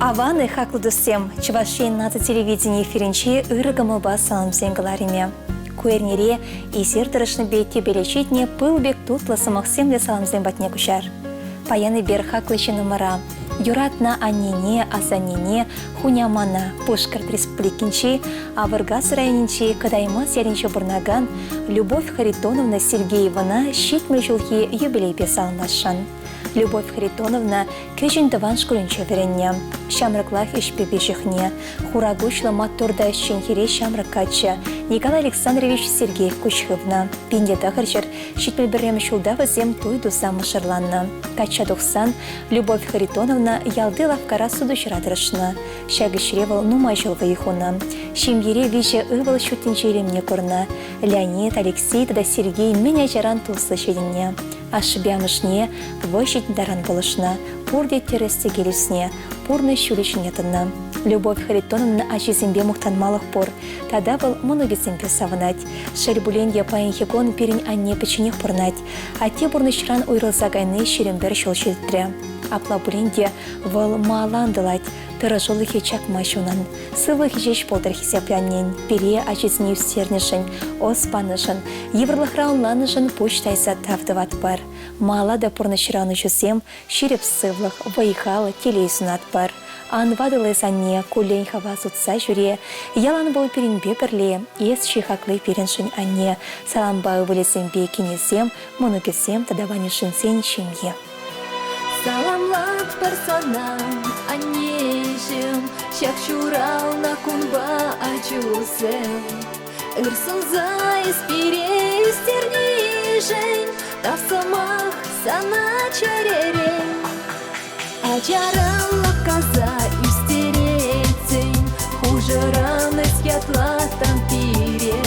Аван-и, хаклӑ туссем! Чӑваш Ен наци телевидени эфирӗнчи ырӑ кӑмӑлпа саламсен кӑларӑмӗ. Ку эрнере эсир тӑрӑшнипе тӗпеле ҫитнӗ пыл пек тутлӑ сӑмахсемлӗ саламсем патне куҫар. Паян эпир хаклӑ ҫыннӑмӑра, юратнӑ аннене, асаннене, хунямана Пушкӑрт Республикинчи Авӑркас районӗнчи Кӑтаймас ялӗнче пурӑнакан Любовь Харитоновна Сергеевӑна 70 ҫулхи юбилейпе саламласшӑн. Любовь Харитоновна кӗҫӗн тӑван шкулӗнче вӗреннӗ. Ҫамрӑклах ӗҫпе пиҫӗхнӗ. Хура куҫлӑ маттур та ӗҫчен хӗре ҫамрӑк каччӑ Николай Александрович Сергеев куҫ хывнӑ. 1971 ҫулта вӗсем туй туса мӑшӑрланнӑ. Качча тухсан Любовь Харитоновна ялти лавккара сутуҫӑра тӑрӑшнӑ. Ҫак ӗҫре вӑл нумай ҫул вӑй хунӑ. Ҫемьере виҫӗ ывӑл ҫут тӗнче илемне курнӑ. Леонид, Алексей тата Сергей мӗн ачаран туслӑ ҫитӗннӗ. Ашшӗпе амӑшне вӑй ҫитнӗ таран пулӑшнӑ, пурте тӗрӗс-тӗкел ӳснӗ, пурнӑҫ ҫулӗ ҫине тӑнӑ. Любовь Харитоновна ачисемпе мухтанмалӑх пур. Тата вӑл мӑнукӗсемпе савӑнать. Шел пулин те, паянхи кун пирӗн анне пӗчченех пурӑнать. Атте пурнӑҫран уйрӑлса кайни 21 ҫул ҫитрӗ. Апла пулин те вӑл мала ӑнтӑлать, тӑрӑшулӑхӗ чакмасть унӑн. Сывлӑхӗ ҫеҫ пултӑр хисеплӗ аннен, пире ачисене ӳстернӗшӗн, ӑс панӑшӑн, йывӑрлӑхра ӑнланнӑшӑн пуҫ тайса тав тӑватпӑр. Мала та пурнӑҫра ӑнӑҫусем, ҫирӗп сывлӑх, вӑй-хал, телей сунатпӑр. Ан ватӑл эс, анне, куллен хавас утса ҫӳре, ялан вӑл пирӗнпе пӗрле, эс чи хакли пирӗншӗн, анне. Салампа ывӑлӗсемпе кинӗсем, мӑнукӗсем тата Ванюшинсен ҫемйи. Саламлатпӑр сана, аннеҫӗм, ҫак ҫуралнӑ кунпа ачусем. Ыр сунса эс пире ӳстернишӗн тав сӑмах сана чӗререн. Ачаран лӑпкаса ӳстеретсен, хушӑран эс ятлаттӑн пире.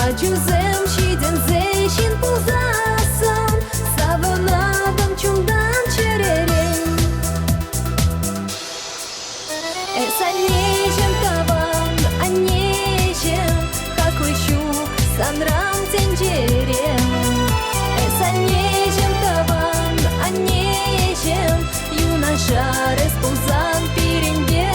Ачусем ҫитӗнсе ҫын пулсассӑн, савӑнатӑн чунтан чӗререн. Эс аннеҫӗм тӑван, аннеҫӗм, хаклӑ ҫук санран тӗнчере. Эс аннеҫӗм тӑван, аннеҫӗм, юнашар эс пулсан пирӗнпе.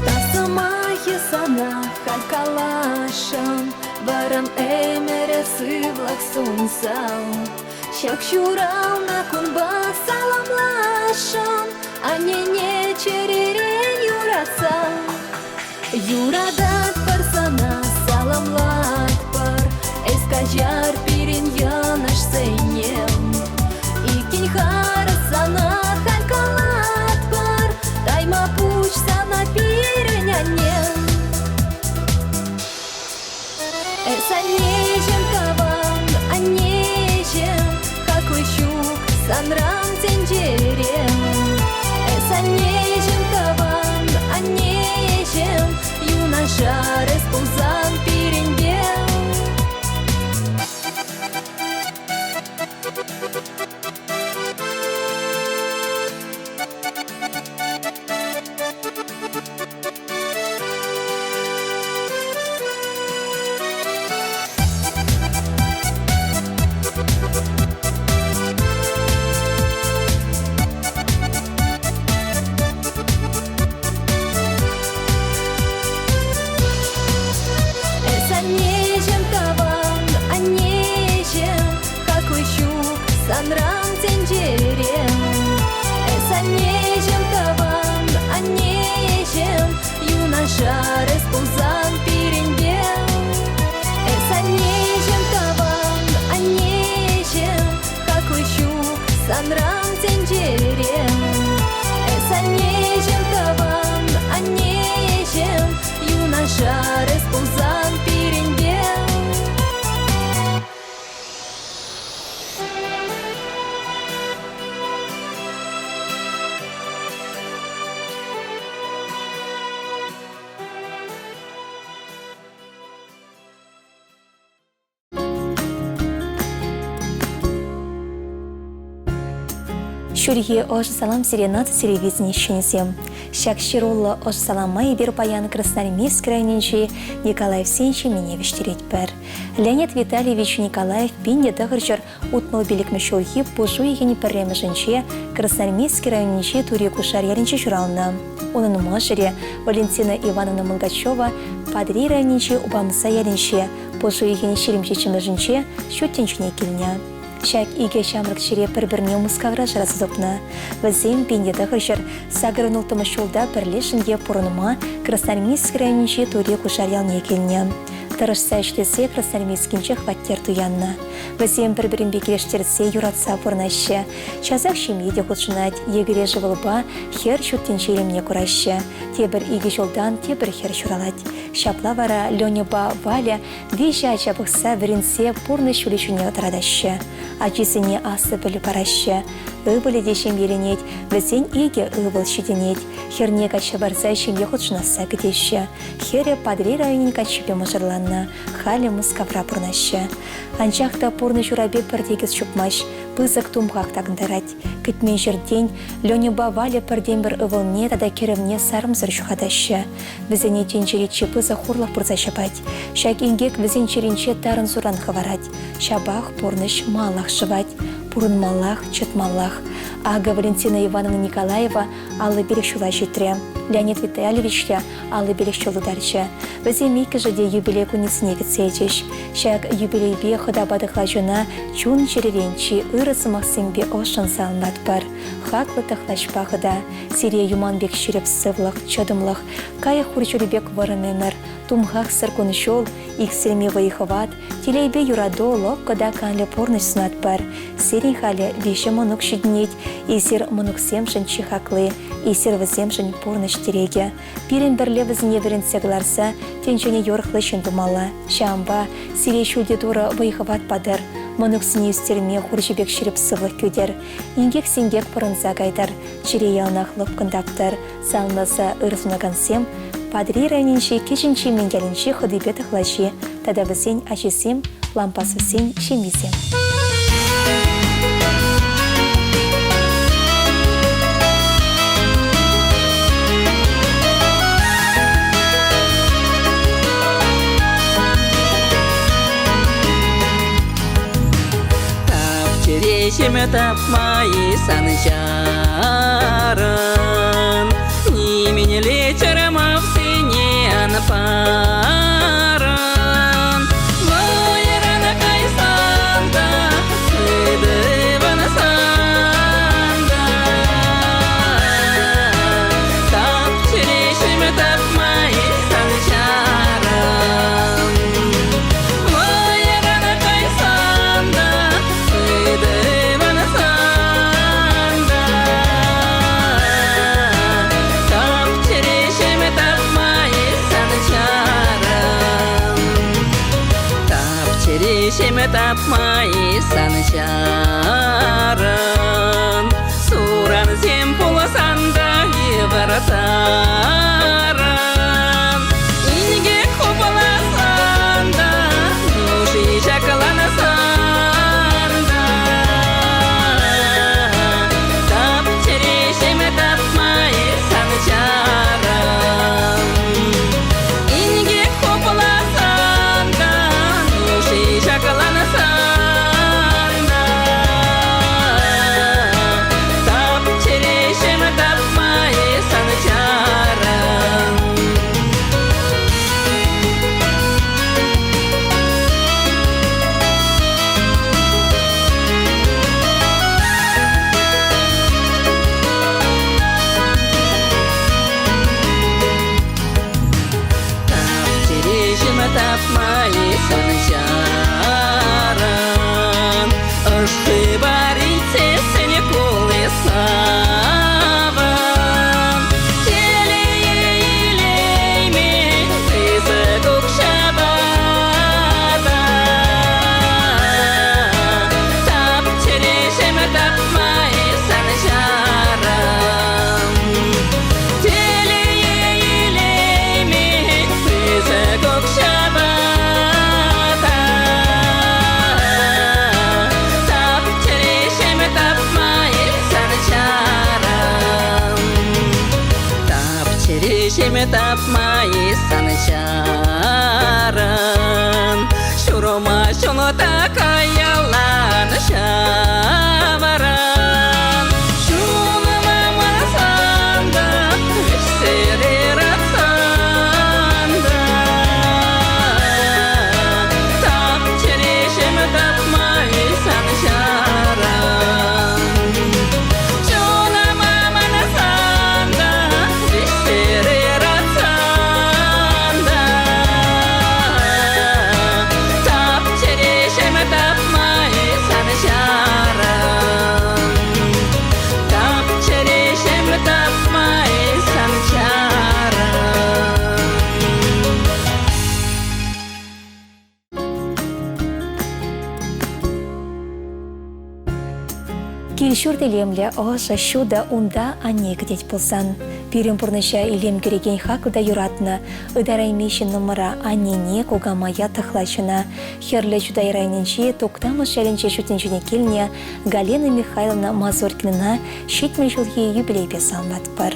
Тав сӑмахӗ сана халь каласшӑн, вӑрӑм ӗмӗре сывлӑх сунсан. Ҫак ҫуралнӑ кунпа саламласшӑн, аннене чӗререн юратса. Юрататпӑр сана, саламлатпӑр, эс каҫар пирӗн йӑнӑшсене. Иккӗн харӑс сана халь калатпӑр, тайма пуҫ сана пирӗн анне. Эс аннеҫӗм тӑван, аннеҫӗм, хаклӑ ҫук санран тӗнчере. Эс аннеҫӗм тӑван, аннеҫӗм, юнашар эс пулсан пирӗнпе. Эс аннеҫӗм тӑван, аннеҫӗм, хаклӑ ҫук санран тӗнчере. Эс аннеҫӗм тӑван, аннеҫӗм, юнашар эс пулсан пирӗнпе. Эс аннеҫӗм тӑван, аннеҫӗм, хаклӑ ҫук санран тӗнчере. Эс аннеҫӗм тӑван, аннеҫӗм, юнашар эс пулсан пирӗнпе. Ҫурхи ӑшӑ салам сире наци телевидени ӗҫченӗсем. Ҫак ҫыруллӑ ӑш салама эпир паян Красноармейски районӗнчи Николаевсен ҫемйине вӗҫтеретпӗр. Леонид Витальевич Николаев 1900 65-мӗш ҫулхи пуш уйӑхӗн пӗрремӗшӗнче Красноармейски районӗнчи Тури Кушар ялӗнче ҫуралнӑ. Унӑн мӑшӑрӗ Валентина Ивановна Молгачева Патӑрьел районӗнчи Упамса ялӗнче пуш уйӑхӗн 27-мӗшӗнче ҫут тӗнчене килнӗ. Ҫак икӗ ҫамрӑк чӗре пӗр-пӗрне Мускавра шыраса тупнӑ. Вӗсем 1986 ҫулта пӗрлешӗн те пурӑнма Красноармейски районӗнчи Тури Кушар ялне килнӗ. Тӑрӑшса ӗҫлесе Красноармейскинче хваттер туяннӑ. Вӗсем пӗр-пӗринпе килӗштерсе юратса пурӑнаҫҫӗ. Часах ҫемье те хутшӑнать, йӗкӗреш ывӑлпа хӗр ҫут тӗнче илемне кураҫҫӗ. Тепӗр икӗ ҫултан тепӗр хӗр ҫуралать. Ҫапла вара Леньӑпа Валя виҫӗ ача пӑхса вӗренсе пурнӑҫ ҫулӗ ҫине тӑратаҫҫӗ. Ачисене аслӑ пӗлӳ параҫҫӗ. Ывӑлӗ те ҫемьеленет, вӗсен икӗ ывӑл ҫитӗнет. Хӗрне качча парса ҫемье хутшӑнасса кӗтеҫҫӗ. Хӗрӗ Патӑрьел районӗн каччипе мӑшӑрланнӑ, халӗ Мускавра пурӑнаҫҫӗ. Анчах та пурнӑҫ урапи пӗр тикӗс чупмасть, пысӑк тумхах такӑнтарать. Кӗтмен ҫӗртен Леньӑпа Валя пӗртен-пӗр ывӑлне тата кӗрӗвне сарӑмсӑр ҫухатаҫҫӗ. Вӗсене тӗнчери чи пысӑк хурлӑх пырса ҫапать. Ҫак инкек вӗсен чӗринче тарӑн суран хӑварать. Ҫапах пурнӑҫ малах шӑвать. Пурӑнмаллах, чӑтмаллах. Акӑ Валентина Ивановна Николаева 55 ҫула ҫитрӗ. Леонид Витальевич та 55 ҫул тутарчӗ. Вӗсем иккӗшӗ те юбилей кунӗсене кӗтсе илчӗҫ. Ҫак юбилейпе хӑтапа тӑхлачӑна чун-чӗререн чи ырӑ сӑмахсемпе ӑшшӑн саламлатпӑр. Хаклӑ тӑхлачпа хӑта, сире юман пек ҫирӗп сывлӑх, чӑтӑмлӑх, кайӑк хурҫӑрӗ пек вӑрӑм ӗмӗр, тумхахсӑр кун-ҫул, иксӗлми вӑй-хӑват, телейпе юрату, лӑпкӑ та канлӗ пурнӑҫ сунатпӑр. Сирӗн халӗ виҫӗ мӑнук ҫитӗнет. Эсир мӑнуксемшӗн чи хакли, эсир вӗсемшӗн пурнӑҫ тӗрекӗ. Пирӗн пӗрле вӗсене вӗрентсе кӑларса тӗнчене юрӑхлӑ ҫын тумалла. Ҫавӑнпа сире ҫӳлти Турӑ вӑй-хӑват патӑр, мӑнуксене ӳстерме хурҫӑ пек ҫирӗп сывлӑх кӳтӗр. Инкек-синкек пӑрӑнса кайтӑр, чӗре яланах лӑпкӑн таптӑр. Саламласа ыр сунакансем Патӑрьел районӗнчи Кӗҫӗн Чемен ялӗнчи хӑтипе тӑхлачи тата вӗсен ачисем, Лампасовсен ҫемйисем. Тап чӗреҫӗмӗ тапма-и сан чарӑн, Нимӗнле чӑрмавсене ан парӑн. Вӑйран кайсан та, хытӑвансан та, Тап чӗреҫӗмӗ тапма-и сан чарӑн. Вӑйран кайсан та, хытӑвансан та, Тап чӗреҫӗмӗ тапма-и сан чарӑн. Тап чӗреҫӗмӗ тапма-и сан чарӑн. Сурансем пулсан та йывӑртарӑн. Инкек хупӑласан та, нуши ҫаклансан та, Тап чӗреҫӗмӗ тапма-и сан чарӑн. Инкек хупӑласан та, нуши ҫаклансан та, Тап чӗреҫӗм тапма-и сан чарӑн. Тап чӗреҫӗм тапма-и сан чарӑн. Ӑш хыпар илтсессӗн кулли савӑн. Телее илеймен пысӑк укҫапа та. Тап чӗреҫӗм тапма-и сан чарӑн. Телее илеймен пысӑк укҫапа та. Тап чӗреҫӗм тапма сан чарӑн. Ҫурӑма ҫуну та каяллан ҫавӑран. Чунӑма мансан та, вӗҫсӗр ыратсан та. Тап чӗреҫӗм тапма сан чарӑн. Чунӑма мансан та, вӗҫсӗр ыратсан та. Тап чӗреҫӗм тапма сан чарӑн. Тап чӗреҫӗм тапма сан чарӑн. Кил-ҫурт илемлӗ, ӑшӑ, ҫутӑ, унта анне кӗтет пулсан. Пирӗн пурнӑҫа илем кӳрекен хаклӑ та юратнӑ, ытарайми ҫыннӑмӑра, аннене, кукамая тӑхлачӑна. Хӗрлӗ Чутай районӗнчи Туктамӑш ялӗнче ҫут тӗнчене килнӗ Галина Михайловна Мазуркинӑна 70 ҫулхи юбилейпе саламлатпӑр.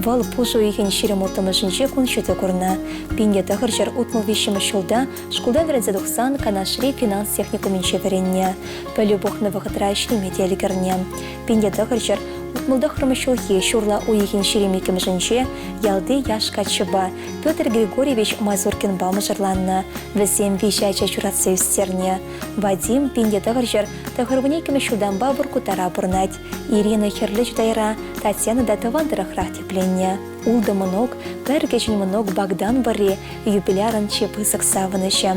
Вӑл пуш уйӑхӗн 26-мӗшӗнче кун ҫути курнӑ. 1963 ҫулта Шкулта вӗренсе тухсан Канашри финанс техникумӗнче вӗреннӗ. Пӗлӳ пухнӑ вӑхӑтра ӗҫлеме те ӗлкӗрнӗ. 1969 ҫулхи ҫурла уйӑхӗн 22-мӗшӗнче ялти яш каччӑпа Петр Григорьевич Мазуркинпа мӑшӑрланнӑ. Вӗсем виҫӗ ача ҫуратса ӳстернӗ. Вадим 1992 ҫултанпа Воркутара пурӑнать. Ирина Хӗрлӗ Чутайра, Татьяна та тӑван тӑрӑхрах тӗпленнӗ. Ултӑ мӑнук, пӗр кӗҫӗн мӑнук Богдан вӑрри юбилярӑн чи пысӑк савӑнӑҫӗ.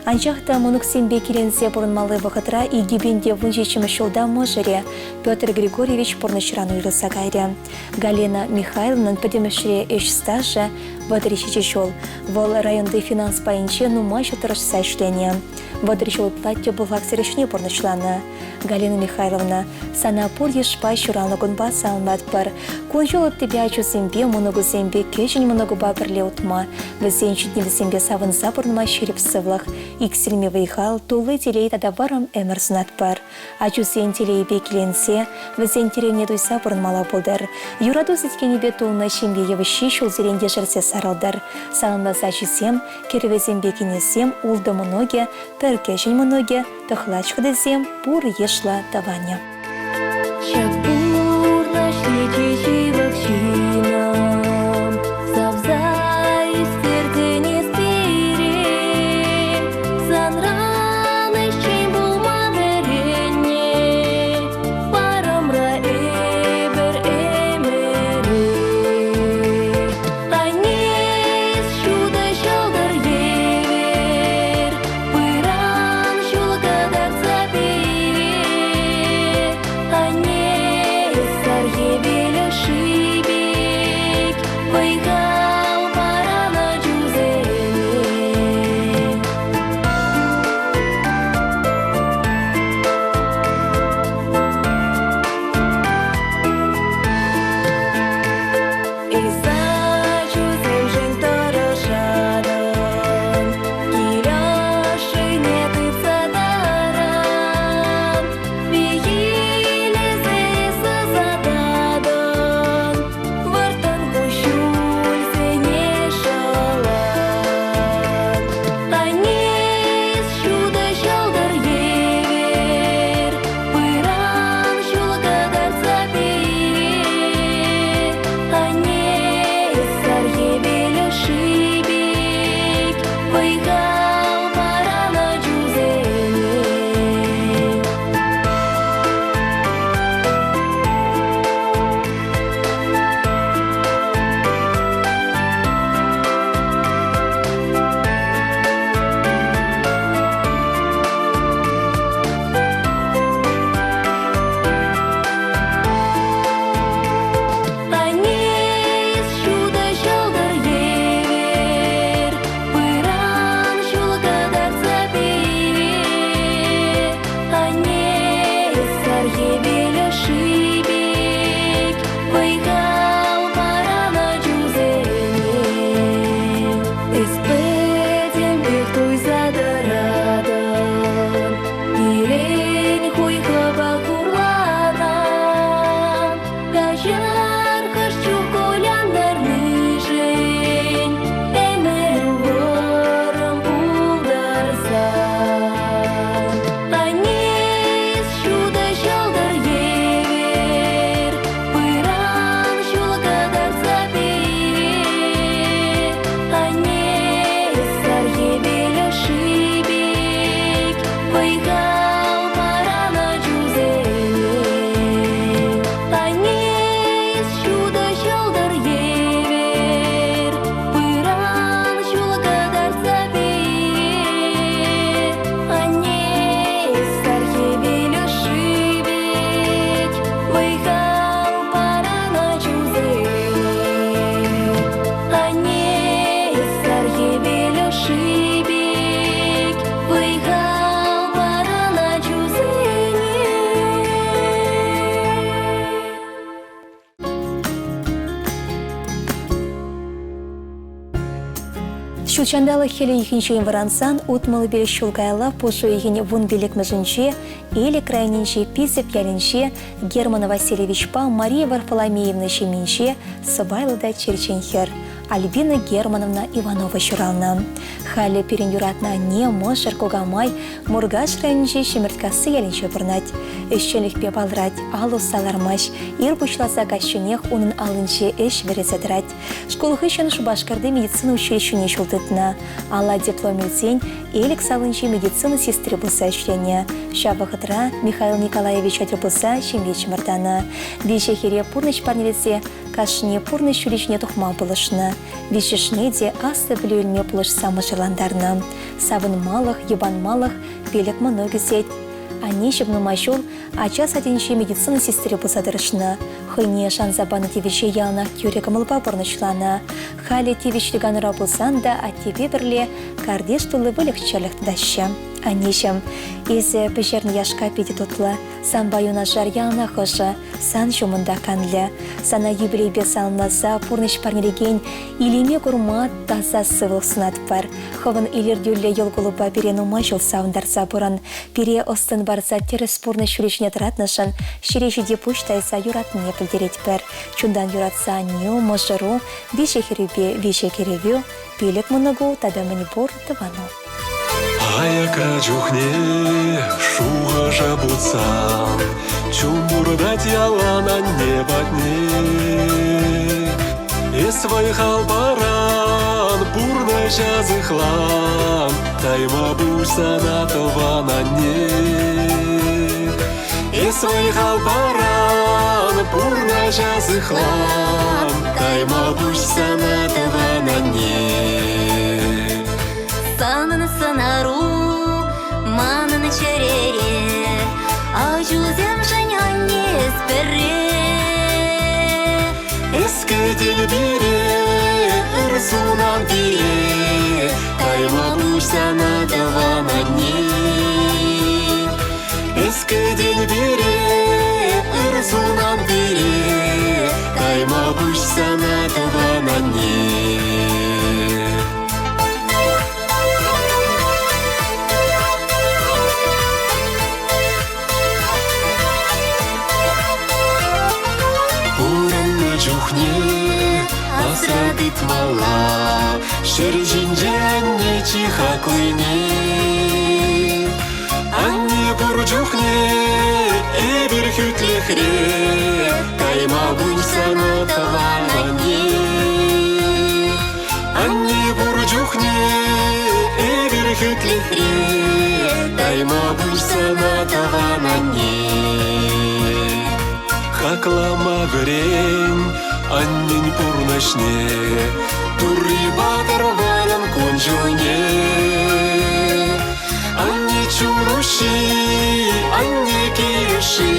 Анчах та мӑнуксемпе киленсе пурӑнмалли вӑхӑтра 2017 ҫулта мӑшӑрӗ Петр Григорьевич пурнӑҫран уйрӑлса кайрӗ. Галина Михайловнӑн пӗтӗмӗшле ӗҫ стажӗ 37 ҫул. Вӑл районти финанс пайӗнче нумай ҫул тӑрӑшса ӗҫленӗ. 30 ҫул ытла тӗп бухгалтер ӗҫне пурнӑҫланӑ. Галина Михайловна, сана пур йышпа ҫуралнӑ кунпа саламлатпӑр. Кун-ҫул ыттипе ачусемпе, мӑнукусемпе, кӗҫӗн мӑнукупа пӗрле утма, вӗсен ҫитӗнӗвӗсемпе савӑнса пурӑнма ҫирӗп сывлӑх, иксӗлми вӑй-хал, тулли телей тата вӑрӑм ӗмӗр сунатпӑр. Ачусен телейӗпе киленсе, вӗсен тӗревне туйса пурӑнмалла пултӑр. Юрату сӗткенӗпе тулнӑ ҫемье йывӑҫҫи ҫулсерен ешерсе сарӑлтӑр. Саламласа ачисем, кӗрӗвӗсемпе кинӗсем, ултӑ мӑнукӗ, пӗр кӗҫӗн мӑнукӗ, тӑхлач хӑтисем пур йышлӑ тӑванӗ. Ҫак пурнӑҫри чи ҫывӑх ҫыннӑм савса ӳстертӗн эс пире. Санран ӗҫчен пулма вӗреннӗ, парӑмра эпӗр ӗмӗре. Анне, ҫутӑ ҫӑлтӑр евӗр, пыран ҫул кӑтартса пире. Анне, сар хӗвел ӑшшипе. Ҫутҫанталӑк хӗл уйӑхӗнчен вӑрансан 65 ҫул каялла пуш уйӑхӗн 15-мӗшӗнче Элӗк районӗнчи Писӗп ялӗнче Герман Васильевичпа Мария Варфоломеевна ҫемйинче сӑпайлӑ та черчен хӗр Альбина Германовна Иванова ҫуралнӑ. Халӗ пирӗн юратнӑ анне, мӑшӑр, кукамай Муркаш районӗнчи Ҫӗмӗрткасси ялӗнче пурӑнать. Ӗҫченлӗхпе палӑрать, ал усса лармасть, ир пуҫласа каҫченех унӑн аллинче ӗҫ вӗресе тӑрать. Шкул хыҫҫӑн Шупашкарти медицина училищине ҫул тытнӑ. Алла диплом илсен Элӗк салинчи медицина сестри пулса ӗҫленӗ. Ҫав вӑхӑтра Михаил Николаевича тӗл пулса ҫемье чӑмӑртанӑ. Виҫӗ хӗре пурнӑҫ парнелесе кашни пурнӑҫ ҫулӗ ҫине тухма пулӑшнӑ. Виҫҫӗшне те аслӑ пӗлӳ илме пулӑшса мӑшӑрлантарнӑ. Савӑнмалӑх, йӑпанмалӑх пилӗк мӑнук ӳсет. Анне нумай ҫул ача садӗнчи медицина сестри пулса тӑрӑшнӑ. Хӑйне шанса панӑ тивӗҫе яланах тӳрӗ кӑмӑлпа пурнӑҫланӑ. Халӗ тивӗҫлӗ канура пулсан та аттепе пӗрле картиш тулли выльӑх-чӗрлӗх тытаҫҫӗ. Аннеҫӗм, эсӗ пӗҫернӗ яшка питӗ тутлӑ. Санпа юнашар яланах ӑшӑ, сан ҫумӑнта канлӗ. Сана юбилейпе саламласа пурнӑҫ парнелекен илеме курма таса сывлӑх сунатпӑр. Хӑвӑн илӗртӳллӗ йӑл-кулупа пире нумай ҫул савӑнтарса пурӑн. Пире ӑс-тӑн парса тӗрӗс пурнӑҫ ҫулӗ ҫине тӑратнӑшӑн ҫӗре ҫити пуҫ тайса юратнине пӗлтеретпӗр. Чунтан юратса аннӳ, мӑшӑру, виҫӗ хӗрӳпе виҫӗ кӗрӗвӳ, пилӗк мӑнуку тата мӗнпур тӑвану. Аякра чухне шухӑша путсан чун туртать ялан анне патне. Эс вӑй-хал паран, пурнӑҫа сыхлан, тайма пуҫ сана тӑван анне. Эс вӑй-хал паран, пурнӑҫа сыхлан, тайма пуҫ сана тӑван анне. Санӑн сӑнару манӑн чӗрере, Ачусемшӗн анне эс пӗрре. Эс кӗтен пире, ыр сунан пире, Тайма пуҫ сана тӑван анне. Эс кӗтен пире, ыр сунан пире, Тайма пуҫ сана тӑван анне. Пурӑннӑ чухне асра тытмалла ҫӗр ҫинче анне чи хаклине. Анне пур чухне эпир хӳтлӗхре, кайма пуҫ сана тӑван анне. Анне пур чухне эпир хӳтлӗхре, тайма пуҫ сана тӑван анне. Хаклама вӗрен аннен пурнӑҫне, Турри патӑр манӑн кун-ҫулне. Анне чун-уҫҫи, анне килӗши,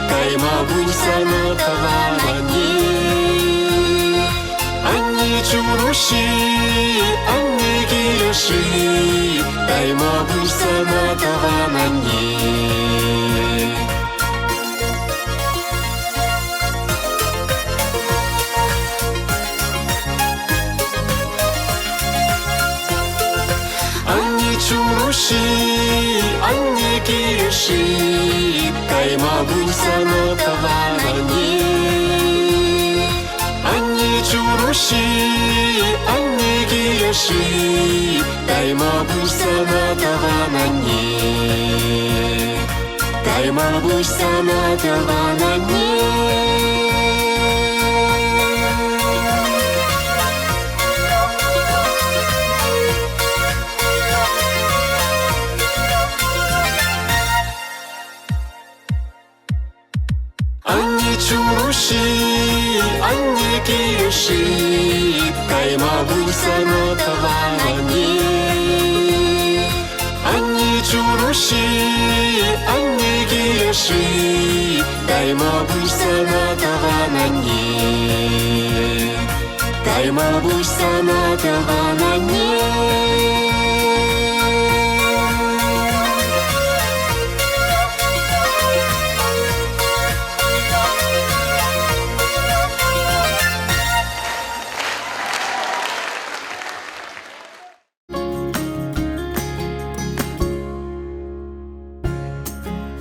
тайма пуҫ сана тӑван анне. Анне чун-уҫҫи, анне килӗши, тайма пуҫ сана тӑван анне. Анне чун-уҫҫи, анне килӗши, тайма пуҫ сана тӑван анне. Анне чун-уҫҫи, анне килӗши, тайма пуҫ сана тӑван анне. Тайма пуҫ сана тӑван анне. Анне чун-уҫҫи, анне килӗши, тайма пуҫ сана тӑван анне. Анне чун-уҫҫи, анне килӗши, тайма пуҫ сана тӑван анне. Тайма пуҫ сана тӑван анне.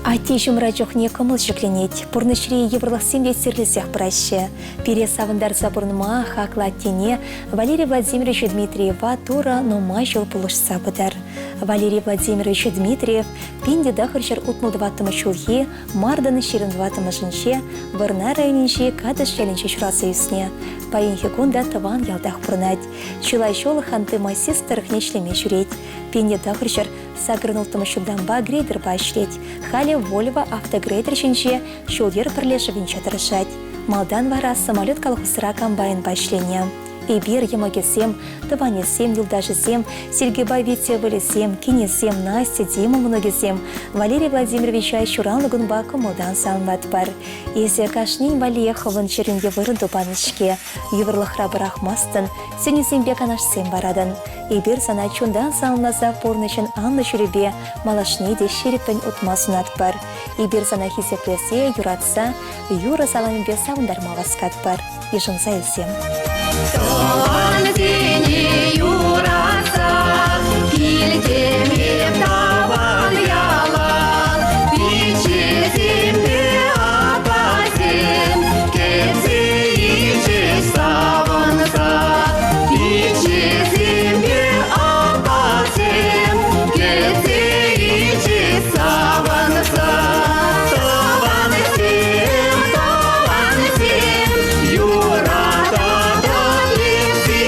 Атте ҫумра чухне кӑмӑл ҫӗкленет, пурнӑҫри йывӑрлӑхсем те сирлесех пыраҫҫӗ. Пире савӑнтарса пурӑнма хаклӑ аттене Валерий Владимирович Дмитриева Турӑ нумай ҫул пулӑшса пытӑр. Валерий Владимирович Дмитриев 1964 ҫулхи мартӑн 24-мӗшӗнче Вӑрнар районӗнчи Катӑш ялӗнче ҫуралса ӳснӗ. Паянхи кун та тӑван ялтах пурӑнать. Чылай ҫул Ханты-Мансийск тӑрӑхне ӗҫлеме ҫӳрет. 1986 ҫултанпа грейдерпа ӗҫлет. Халӗ Volvo автогрейдер ҫинче ҫул-йӗр пӗрлешӗвӗнче тӑрӑшать. Малтан вара самолет колхозра комбайнпа ӗҫленӗ. Эпир, йӑмӑкӗсем, тӑванӗсем, юлташӗсем, Сергейпа Витя ывӑлӗсем, кинӗсем, Настя, Дима мӑнукӗсем Валерий Владимировича ҫуралнӑ кунпа кӑмӑлтан саламлатпӑр. Эсӗ кашнин валлиех хӑвӑн чӗрӳнте вырӑн тупанӑ-ҫке. Йывӑрлӑхра пӑрахмастӑн, сӗнӳсемпе канашсем паратӑн. Эпир сана чунтан саламласа пурнӑҫӑн анлӑ ҫулӗпе малашне те ҫирӗппӗн утма сунатпӑр. Эпир сана хисеплесе, юратса, юрӑ саламӗпе савӑнтарма васкатпӑр. Йышӑнса илсем. Тӑвансене юратса килтӗм эп тӑван яла. Пиччесемпе аппасем кӗтсе илчӗҫ савӑнса. Пиччесемпе аппасем кӗтсе илчӗҫ савӑнса. Тӑвансем, тӑвансем, юрататӑп эп сире.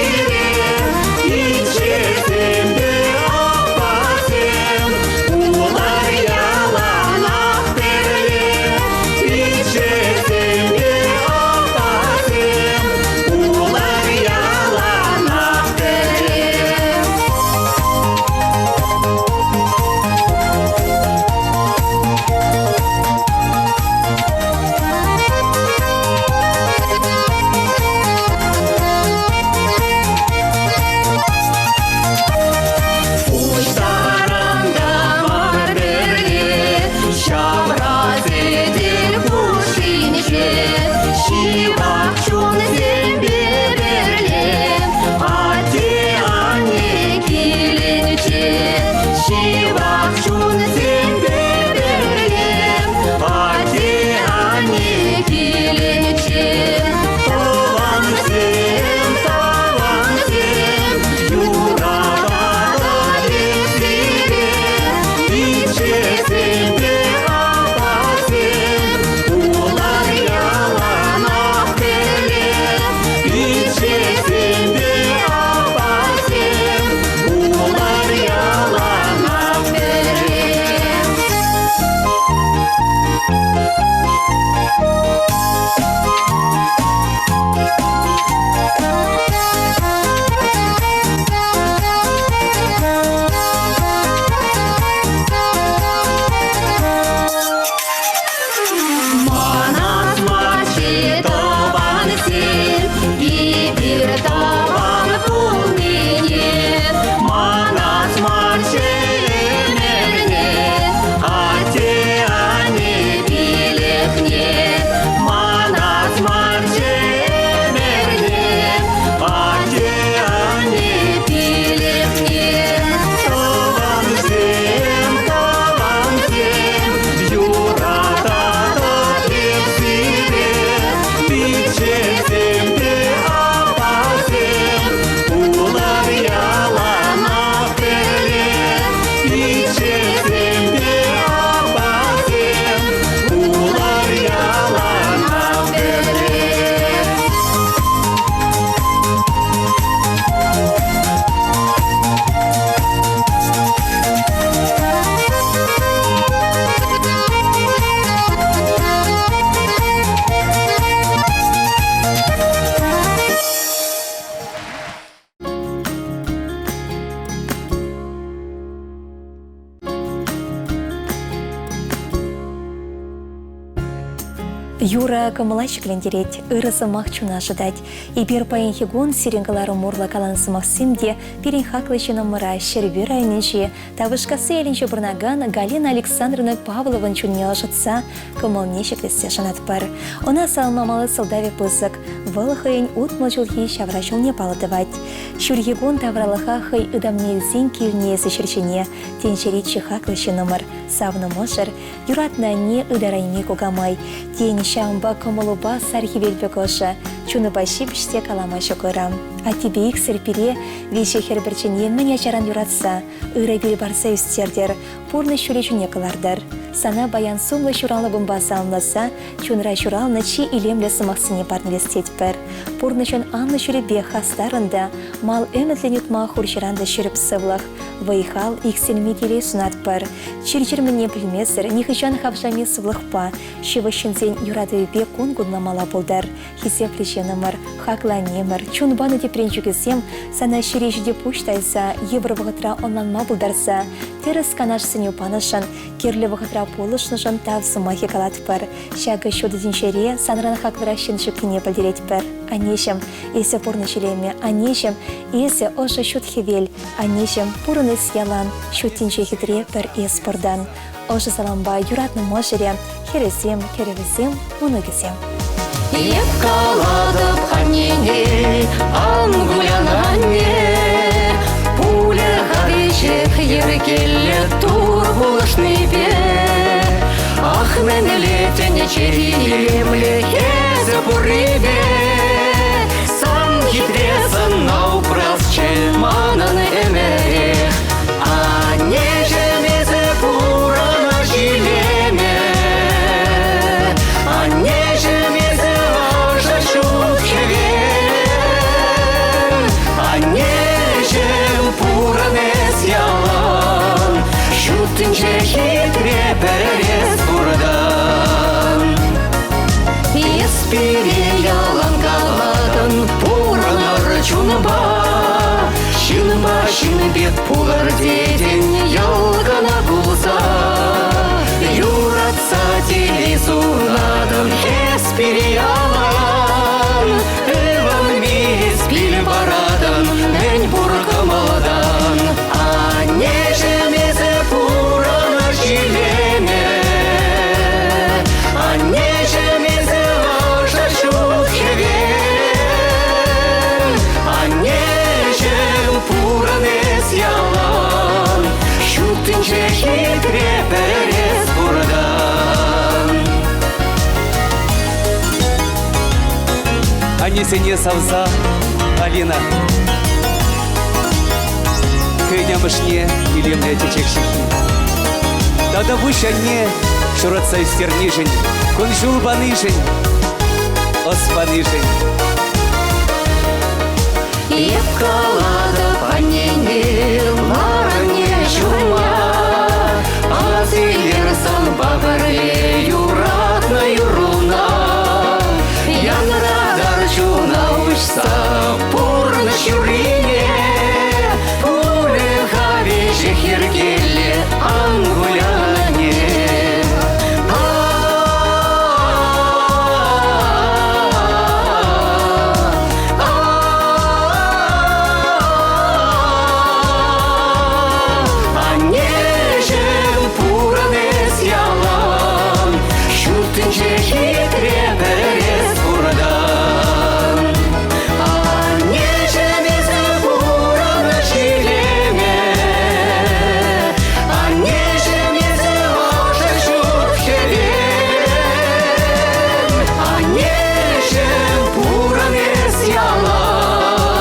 Юрӑ кӑмӑла ҫӗклентерет, ырӑ сӑмах чуна ӑшӑтать. Эпир паянхи кун сирӗн кӑларӑм урлӑ каланӑ сӑмахсем те пирӗн хаклӑ ҫыннӑмӑра Ҫӗрпӳ районӗнчи Тавӑшкасси ялӗнче пурӑнакан Галина Александровна Павлован чунне ӑшӑтса, кӑмӑлне ҫӗклессе шанатпӑр. Ӑна саламламалли сӑлтавӗ пысӑк. Вӑл хӑйӗн 60 ҫулхи ҫавра ҫулне паллӑ тӑвать. Ҫурхи кун тавралӑха хӑй ытамне илсен килнӗ эсӗ ҫӗр ҫине. Тӗнчери чи хаклӑ ҫыннӑмӑр, савнӑ мӑшӑр, юратнӑ анне ытарайми кукамай. Тен, ҫавӑнпа кӑмӑлупа сар хӗвел пек ӑшӑ, чунупа ҫепӗҫ те калама ҫук ырӑ. Аттепе иксӗр пире виҫӗ хӗр пӗрчине мӗн ачаран юратса, ырӑ пил парса ӳстертӗр, пурнӑҫ ҫӳле кӑлартӑр. Сана паян сумлӑ ҫуралнӑ кунпа саламласа чунра ҫуралнӑ чи илемлӗ сӑмахсене парнелес тетпӗр. Пурнӑҫӑн анлӑ ҫулӗпе хастаррӑн та, мал ӗмӗтлӗн утма хурҫӑран та ҫирӗп сывлӑх, вӑй-хал иксӗлми телей сунатпӑр. Чир-чӗр мӗнне пӗлмесӗр нихӑҫан хавшами сывлӑхпа, ҫывӑх ҫынсен юратӑвӗпе кун кунламалла пултӑр. Хисеплӗ ҫыннӑмӑр, хаклӑ аннемӗр, чун панӑ тӗпренчӗкӗсем сана ҫӗре ҫити пуҫ тайса, йывӑр вӑхӑтра ӑнланма пултарса, тӗрӗс канаш-сӗнӳ панӑшӑн, кирлӗ вӑхӑтра пулӑшнӑшӑн тав сӑмахӗ калатпӑр. Ҫакӑ ҫутӑ тӗнчере санран хаклӑрах ҫын ҫуккине пӗлтеретпӗр. Аннеҫӗм, эсӗ пурнӑҫ илемӗ, аннеҫӗм, эсӗ ӑшӑ ҫут хӗвел, аннеҫӗм, пурӑн эс ялан, ҫут тӗнче хитре пӗр эс пуртан. Ӑшӑ салампа юратнӑ мӑшӑрӗ, хӗрӗсем, кӗрӗвӗсем, мӑнукӗсем. Эп калатӑп аннене, ан кулян анне, пулӗ-ха веҫех йӗркеллӗ Тур пулӑшнипе. Ах, мӗнле тӗнчери илемлӗ эсӗ пуррипе. Сан хитре сӑнна упрасчӗ манӑн ӗмӗрех. Аннеҫӗм эсӗ пурӑна ҫилеме. Аннеҫӗм эсӗ ӑшӑ ҫут хӗвел. Аннеҫӗм пурӑн эс ялан. Ҫут тӗнче хитре пӗр эс пуртан. Эс пире ялан калатӑн пурӑнӑр чунпа. Ҫынпа ҫын пек пулӑр тетӗн йӑлкӑна пулса. Юратса телей сунатӑн эс пире ялан. Ывӑнми эс пил паратӑн мӗн пур кӑмӑлтан. Аннеҫӗм эсӗ пурӑнӑр ҫилеме. Аннеҫӗм эсӗ ӑшӑ ҫут хӗвел. Аннеҫӗм пурӑн эс ялан. Ҫут тӗнче хитре пӗр эс пуртан. Аннесене савса Алина хӑйӗн амӑшне илемлӗ чечек ҫыххи. Тата пуҫ анне ҫуратса ӳстернишӗн, кун-ҫул панишӗн, ӑс панишӗн. Эп калатӑп аннене, лар анне ҫума, Ас илер санпа пӗрле юратнӑ юрруна. Янратар чуна уҫса пурнӑҫ юррине, Пулӗ-ха веҫех йӗркеллӗ, ан кулян анне. Аннеҫӗм пурӑн эс ялан, ҫут тӗнче хитре пӗр эс пуртан. Аннеҫӗм эсӗ пурӑн ҫилеме, Аннеҫӗм эсӗ ӑшӑ ҫут хӗвел. Аннеҫӗм пурӑн эс ялан,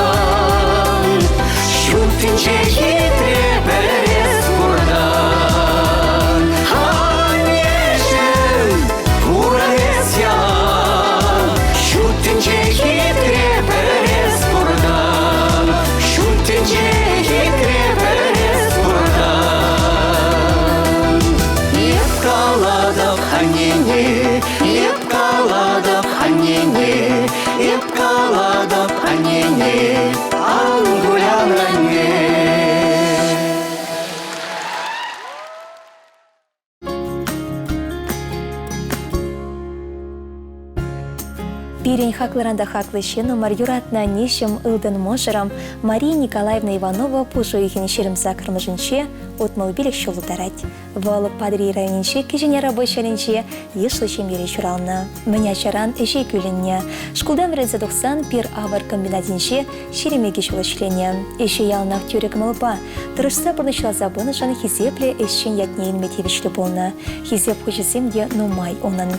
Ҫут тӗнче хитре пӗр эс пуртан. Аннеҫӗм пурӑн эс ялан, Ҫут тӗнче хитре пӗр эс пуртан. Ҫут тӗнче хитре пӗр эс пуртан. Эп калатӑп аннене, эп калатӑп аннене, эп калатӑп аннене, ан кулян анне. Пирӗн хаклӑран та хаклӑ ҫыннӑмӑр, юратнӑ аннеҫӗм, ылтӑн мӑшӑрӑм Мария Николаевна Иванова пуш уйӑхӗн 28-мӗшӗнче 65 ҫул тултарать. Вӑл Патӑрьел районӗнчи Кӗҫӗн Арапуҫ ялӗнче йышлӑ ҫемьере ҫуралнӑ. Мӗн ачаран ӗҫе кӳлӗннӗ. Шкултан вӗренсе тухсан пир-авӑр комбинатӗнче 22 ҫул ӗҫленӗ. Ӗҫе яланах тӳрӗ кӑмӑлпа, тӑрӑшса пурнӑҫласа пынӑшӑн хисеплӗ ӗҫчен ятне илме тивӗҫлӗ пулнӑ. Хисеп хучӗсем те нумай унӑн.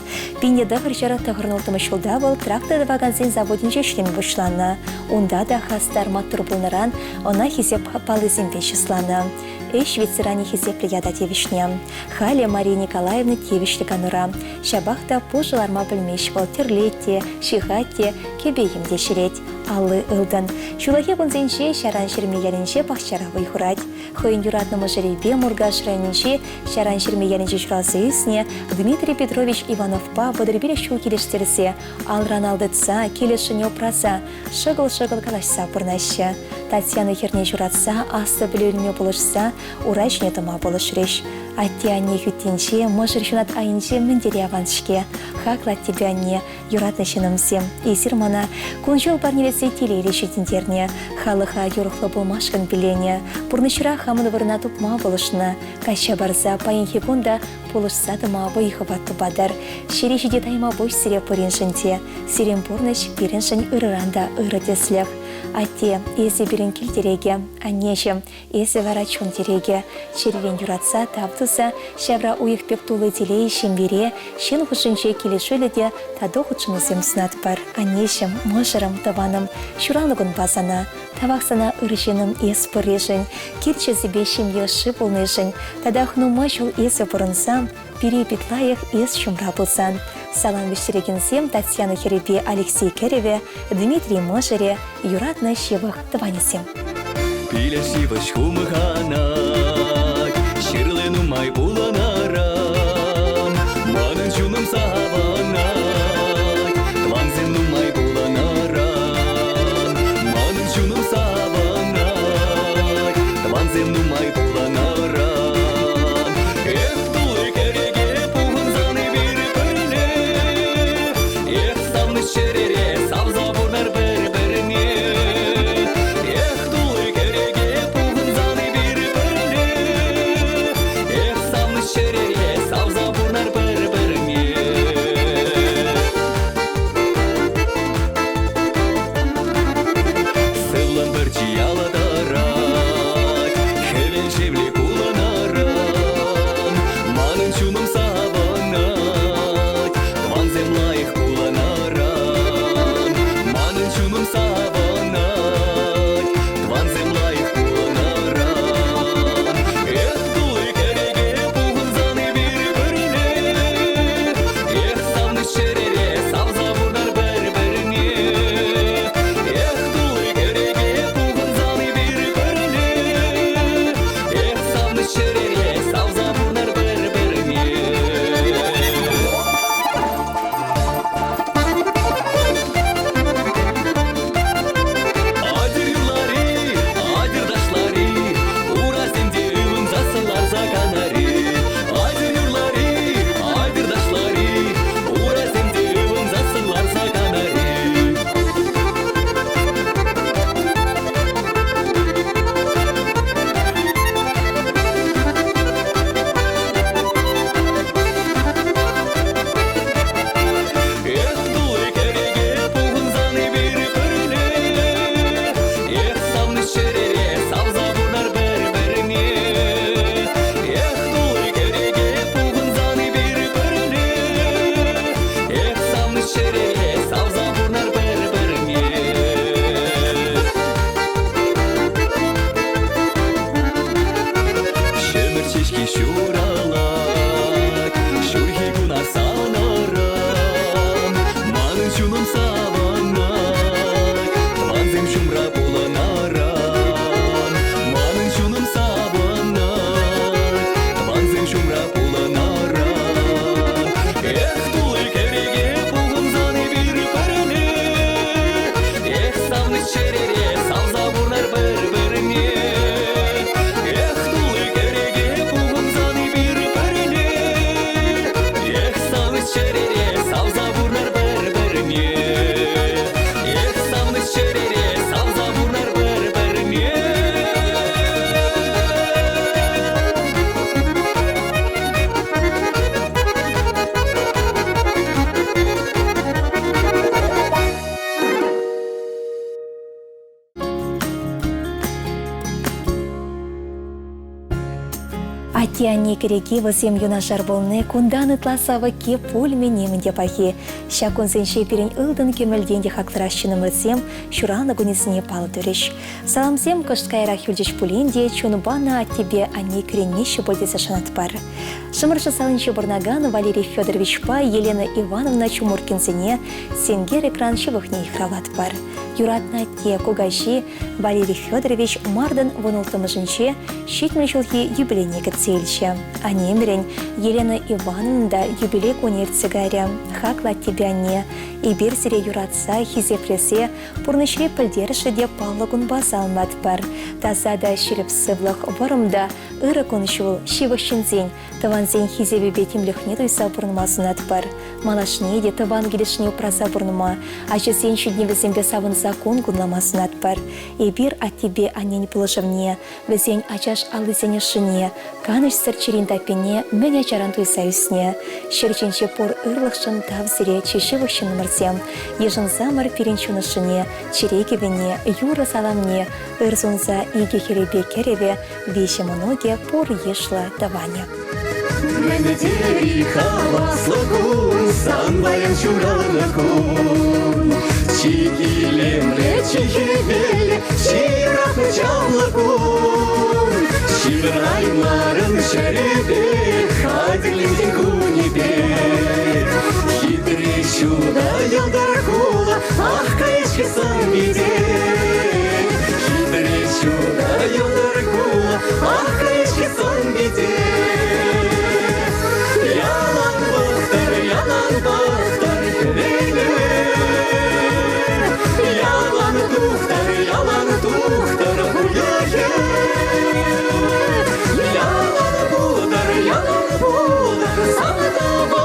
1996 ҫулта вӑл трактор тӑвакансен заводӗнче ӗҫлеме пуҫланӑ. Унта та хастар маттур пулнӑран ӑна хисеп паллисемпе чысланӑ. Ӗҫ ветеранӗ хисеплӗ ята тивӗҫнӗ. Халӗ Мария Николаевна тивӗҫлӗ канура. Ҫапах та пушӑ ларма пӗлмест вӑл, тӗрлет те, ҫыхать те, кӗпе-йӗм те ҫӗлет. Алли ылтӑн. Ҫуллахи кунсенче Ҫаран ҫырми ялӗнче пахчара вӑй хурать. Хӑйӗн юратнӑ мӑшӑрӗпе Муркаш районӗнчи Ҫаран ҫырми ялӗнче ҫуралса ӳснӗ Дмитрий Петрович Ивановпа 35 ҫул килӗштерсе, алран ал тытса, килӗшӗнӳ упраса, шӑкӑл-шӑкӑл калаҫса пурӑнаҫҫӗ. Татьяна хӗрне ҫуратса, аслӑ пӗлӳ илме пулӑшса ура ҫине тӑма пулӑшрӗҫ. Атте-анне хӳттинче, мӑшӑр ҫунат айӗнче мӗн тери аван-ҫке. Хаклӑ аттепе анне, юратнӑ ҫыннӑмсем, эсир мана кун-ҫул парнелесе телейлӗ ҫитӗнтернӗ, халӑха юрӑхлӑ пулмашкӑн пилленӗ, пурнӑҫра хамӑн вырӑна тупма пулӑшнӑ. Качча парса паянхи кун та пулӑшса тӑма вӑй-хӑват тупатӑр. Ҫӗре ҫити тайма пуҫ сире пуриншӗн те. Сирӗн пурнӑҫ пирӗншӗн ырӑран та ырӑ тӗслӗх. Атте, эсӗ пирӗн кил тӗрекӗ, аннеҫӗм, эсӗ вара чун тӗрекӗ. Чӗререн юратса, тав туса ҫавра уйӑх пек тулли телей ҫемьере ҫын хушшинче килӗшӳллӗ те тату хутшӑнусем сунатпӑр. Аннеҫӗм, мӑшӑрӑм, тӑванӑм, ҫуралнӑ кунпа сана. Тавах сана, ыр ҫыннӑм, эс пурришӗн, кил чысӗпе ҫемье ӑшши пулнишӗн. Татах нумай ҫул эсӗ пурӑнсан, пире пит лайӑх эс ҫумра пулсан. Салам вӗҫтерекенсем Татьяна хӗрӗпе Алексей кӗрӗвӗ, Дмитрий мӑшӑрӗ, юратнӑ ҫывӑх тӑванӗсем. Пилеш йывӑҫ хумханать, ҫырли нумай пулӑнаран, манӑн чунӑм савӑнать, тӑвансем нумай пулӑнаран, манӑн чунӑм савӑнать, тӑвансем нумай пулӑнаран. Эх, тулли кӗреке пухӑнсан эпир пӗрле, эх, савнӑ чӗрере савса пурнар пӗр-пӗрне. Эх, тулли кӗреке пухӑнсан эпир пӗрле, эх, савнӑ чӗрере савса пурнар пӗр-пӗрне. Атте-анне кӗреки вӗсем юнашар пулни кунтан ытла савӑкки пулмӗ нимӗн те пахи. Ҫак кунсенче пирӗн ылтӑн-кӗмӗлтен те хаклӑрах ҫыннӑмӑрсем ҫуралнӑ кунӗсене паллӑ турӗҫ. Саламсем кӑшт каярах юлчӗҫ пулин те чунпа аттепе анне кӳренмеҫҫӗ пуль тесе шанатпӑр. Шӑмӑршӑ салинче пурӑнакан Валерий Федоровичпа Елена Ивановна Чумуркинсене сенкер экран ҫывӑхне йыхравлатпӑр. Юратнӑ атте, кукаҫи Валерий Федорович мартӑн вунулттӑмӗшӗнче 70 ҫулхи юбилейне кӗтсе илчӗ. Аннемӗрӗн Елена Ивановна та юбилей кунӗ иртсе кайрӗ. Хаклӑ аттепе анне, эпир сире юратса, хисеплесе пурнӑҫри пӗлтерӗшлӗ те паллӑ кунпа саламлатпӑр. Таса та ҫирӗп сывлӑх, вӑрӑм та ырӑ кун-ҫул, ҫывӑх ҫынсен, тӑвансен хисепӗпе тимлӗхне туйса пурӑнма сунатпӑр. Малашне те тӑван килӗшне упраса пурӑнма, ачасен ҫитӗнӗвӗсемпе савӑнса кун кунлама сунатпӑр. Эпир аттепе аннен пулӑшӑвне, вӗсен ачаш аллисен ӑшшине, канӑҫсӑр чӗрин таппине мӗн ачаран туйса ӳснӗ. Ҫӗр ҫинче пур ырлӑхшӑн тав сире чи ҫывӑх ҫыннӑмӑрсем. Йышӑнсамӑр пирӗн чун ӑшшине, чӗре кӗввине, юрӑ саламне, ыр сунса икӗ хӗрӗпе кӗрӗве, виҫӗ мӑнукӗ пур йышлӑ тӑванӗ. Мӗн тери хаваслӑ кун, сан паян ҫуралнӑ кун. Чи илемлӗ, чи хӗвеллӗ, чи юратнӑ чаплӑ кун. Ҫывӑраймарӑм ҫӗрӗпе, хатӗрлентӗн кунӗпе. Хитре ҫутӑ йӑлтӑр хула, ах, кайӑк сан пите. Хитре ҫутӑ йӑлтӑр хула, ах, кайӑк сан пите. Ялан пӑхтӑр, ялан пӑхтӑр хӗвеле. Ялан тухтӑр, ялан тухтӑр хуйӑхӗ. Ялан пултӑр, ялан пултӑр сан тӑванӑм.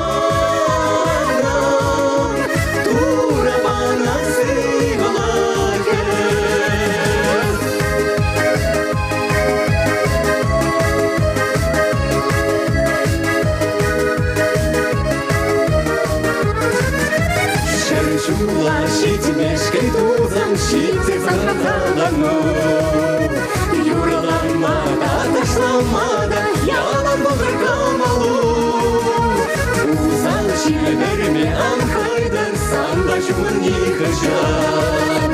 Турӑ панӑ сывлӑхӗ. Ҫӗр ҫула ҫитмешкӗн тусан ҫитсе хавхалану. Юрлама та, ташлама та ялан пултӑр кӑмӑлу. Усал ҫил вӗрме ан хӑйтӑр, санпа ҫумӑн нихӑҫан.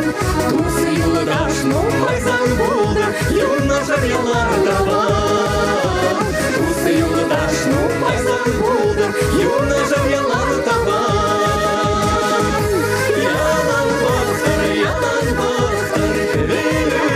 Тус-юлташ нумай сан пултӑр, юнашар ялан тӑван. Тус-юлташ нумай сан пултӑр, юнашар ялан тӑван. Ялан пӑхтӑр, ялан пӑхтӑр хӗвеле.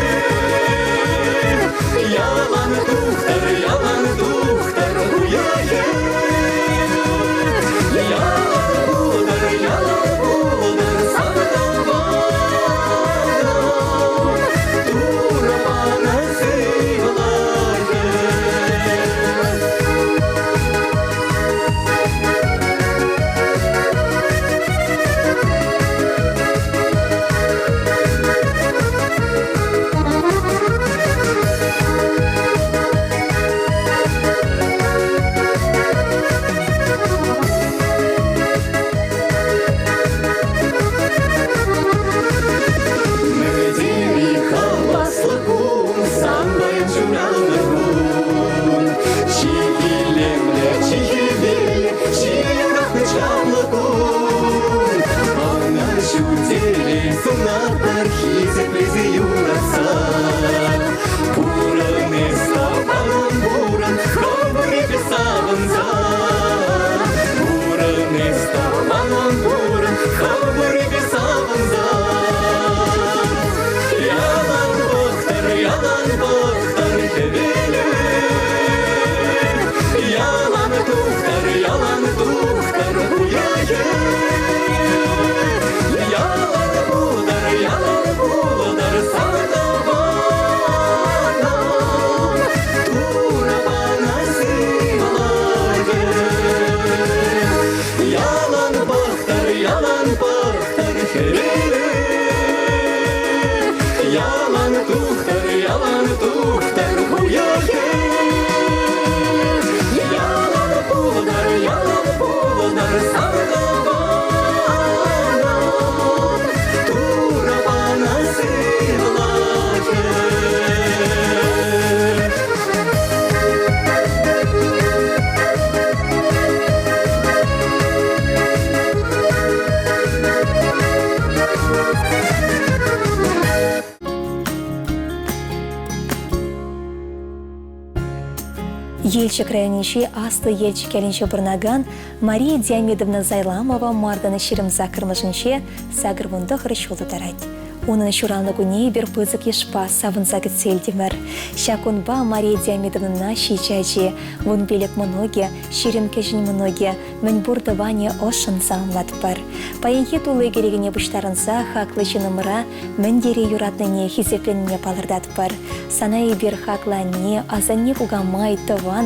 Елчӗк районӗнчи Аслӑ Елчӗк ялӗнче пурӑнакан Мария Диомидовна Зайламова мартӑн 28-мӗшӗнче 89 ҫул тутарать. Унӑн ҫуралнӑ кунне эпир пысӑк йышпа савӑнса кӗтсе илтӗмӗр. Ҫак кунпа Мария Диомидовнӑна ҫичӗ ачи, 15 мӑнукӗ, 20 кӗҫӗн мӑнукӗ, мӗнпур тӑванӗ ӑшшӑн саламлатпӑр. Паянхи тулли кӗрекене пуҫтарӑнса хаклӑ ҫыннӑмӑра мӗн тери юратнине, хисепленине палӑртатпӑр. Сана эпир хаклӑ анне, асанне кукамай, тӑван,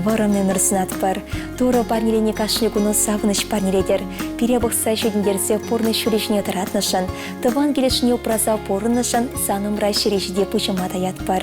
вӑрӑм ӗмӗр сунатпӑр. Турӑ парнеленӗ кашни куну савӑнӑҫ парнелетӗр. Пире пӑхса ҫитӗнтерсе пурнӑҫ ҫулӗ ҫине тӑратнӑшӑн, тӑван килӗшне упраса пурӑннӑшӑн сан умра ҫӗре ҫити пуҫӑма таятпӑр.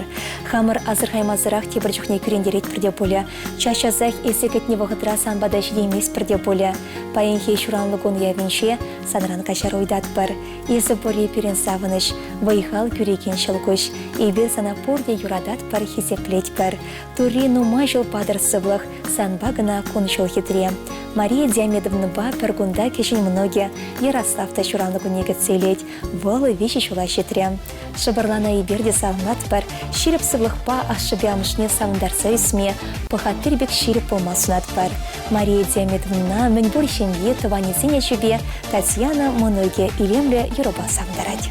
Хамӑр асӑрхаймасӑрах тепӗр чухне кӳрентеретпӗр те пулӗ. Час-часах эсӗ кӗтнӗ вӑхӑтра сан пата ҫитейместпӗр те пулӗ. Паянхи ҫуралнӑ кун уявӗнче санран каҫару ыйтатпӑр. Эсӗ пурри пирӗн савӑнӑҫ, вӑй-хал кӳрекен ҫӑлкуҫ. Эпир сана пурте юрататпӑр, хисеплетпӗр. Турри нумай ҫул патӑр сывлӑх, санпа кӑна кун-ҫул хитре. Мария Диомедовнӑпа пӗр кунта кӗҫӗн мӑнукӗ Ярослав та ҫуралнӑ кунне кӗтсе илет. Вӑл виҫӗ ҫула ҫитрӗ. Шӑпӑрлана эпир те савӑнатпӑр, ҫирӗп сывлӑхпа ашшӗпе амӑшне савӑнтарса ӳсме, пӑхаттир пек ҫирӗп пулма сунатпӑр. Мария Диомедовнӑна мӗнпур ҫемье тӑванӗсен ячӗпе Татьяна мӑнукӗ илемлӗ юрӑпа савӑнтарать.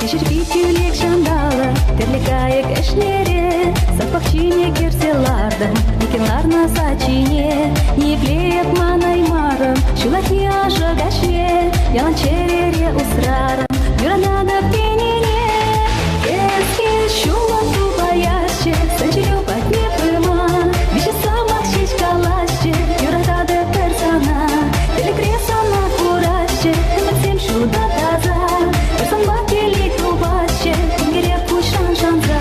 Кӗҫӗрпи тӳлек ҫанталӑк, тӗрлӗ кайӑк ӗшнере, сад пахчине кӗрсе лартӑм, иккен ларнӑ сад ҫине. Ниепле эп манаймарӑм ҫуллахи ӑшӑ каҫне, ялан чӗрере усрарӑм юрататӑп тенине. Кӗске ҫуллӑ тупаясчӗ, сан чӗрӳ патне пыма, виҫӗ сӑмах ҫеҫ каласчӗ, юрататӑп пӗр сана. Тӗлӗкре сана курасчӗ, ӗмӗтсем ҫутӑ таса. Пӗр санпа телей тупасчӗ, тинкере куҫран шанса.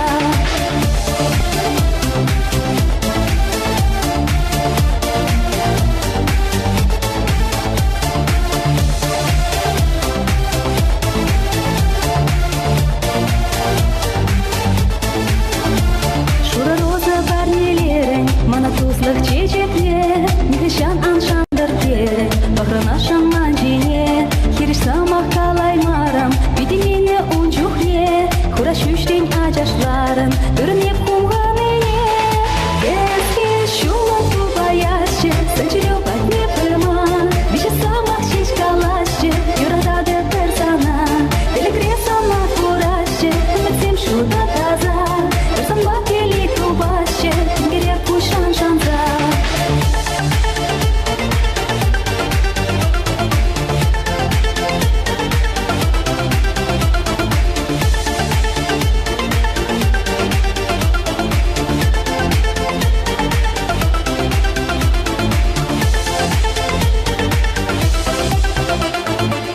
Шурӑ роза парнелерӗн мана туслӑх чечекне, нихӑҫан ан шантӑр терӗн, пӑхрӑн шӑмман ҫине. Хирӗҫ сӑмах калаймарӑм, витӗнмене ун чухне, хура ҫӳҫрен ачашларӑн, ырӑн эп хумханине. Кӗске ҫуллӑ тупаясчӗ, сан чӗрӳ патне пыма, виҫӗ сӑмах ҫеҫ каласчӗ, юрататӑп пӗр сана. Тӗлӗкре сана курасчӗ, ӗмӗтсем ҫутӑ таса, пӗр санпа телей тупасчӗ, тинкере куҫран шанса.